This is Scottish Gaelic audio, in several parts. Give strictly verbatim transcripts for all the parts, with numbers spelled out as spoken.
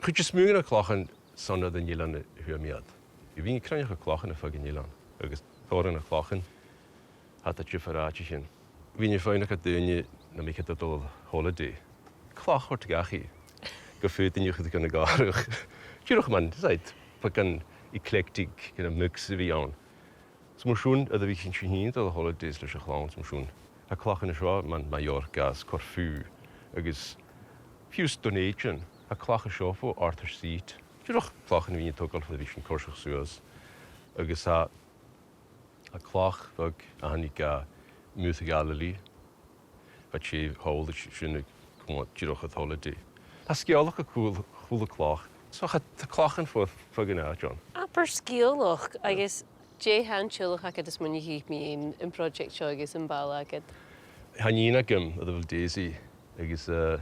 Cuid as motha de na clachan sona dhan eilean a fhuair mi iad. Bhithinn a' cruinneachadh clachan a' fàgail an eilein, agus tòrr de na clachan, tha iad air diofar àiteachan. Bhithinn a' faighneachd do dhaoine nam biodh iad a' dol a holiday, clach a thoirt dhachaigh, gum faodadh iad a chur gun a' ghàrradh. Dìreach mar, 's e, beagan eclectic, kind of mix a bhith ann. Is mar sin, a bhith a' tighinn a-nall a dh'fholidays leis a' chlann, is mar sin. Tha clachan an seo, mar, Mallorca is Corfu, agus fiù 's Dùn Èideann, tha clach an seo bho Arthur's Seat. Dìreach clachan a bhithinn a' togail far a bheil sinn a' coiseachd suas. Agus tha, tha clach bheag a thàinig à Muir Ghalilea, bha e thall, is sin a' cumail dìreach a' holiday. Tha sgeulachd aig a h-uile, h-uile clach. So tha, tha clachan fo, fo gach àite ann. Abair sgeulachd, agus dè tha an teaghlach agad a' smaoineachadh mu dheidhinn am project seo agus am baile agad? Tha nighean agam, a bheil Daisy, agus, eh,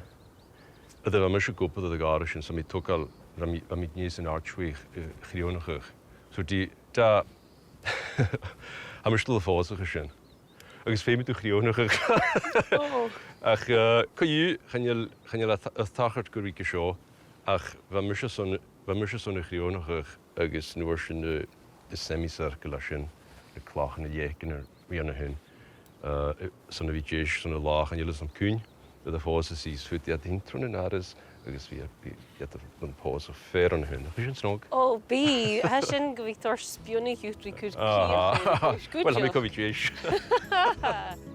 a bha mise ag obair air a' ghàrradh sin, so bha mi a' togail, bha mi, bha mi a' dèanamh an archway, eh, a chriuthnachadh. So dè, dè, tha mise a' dol a phòsadh an sin. Agus feumaidh tu a chriuthnachadh. Oh. Ach, eh, co-dhiù, chan eil, chan eil e ta-, a' tachairt gu ruige seo, ach bha mise airson, bha mise airson a chriuthnachadh agus an uair sin, eh, an semicircle sin, na clachan a leagan air, air a sin. Eh, airson a bhith deiseil airson an latha, chan eil fhios agam cuin, a bheil e a' phòsadh, is faodaidh iad tighinn tron an doras, agus bidh, bidh iad a' pòsadh fìor an sin. Nach bi sin snog? Ò, bidh. Tha sin gu bhith a' toirt spionnadh dhut ri cur cridhe. Aha. Well, tha mi gu bhith deiseil.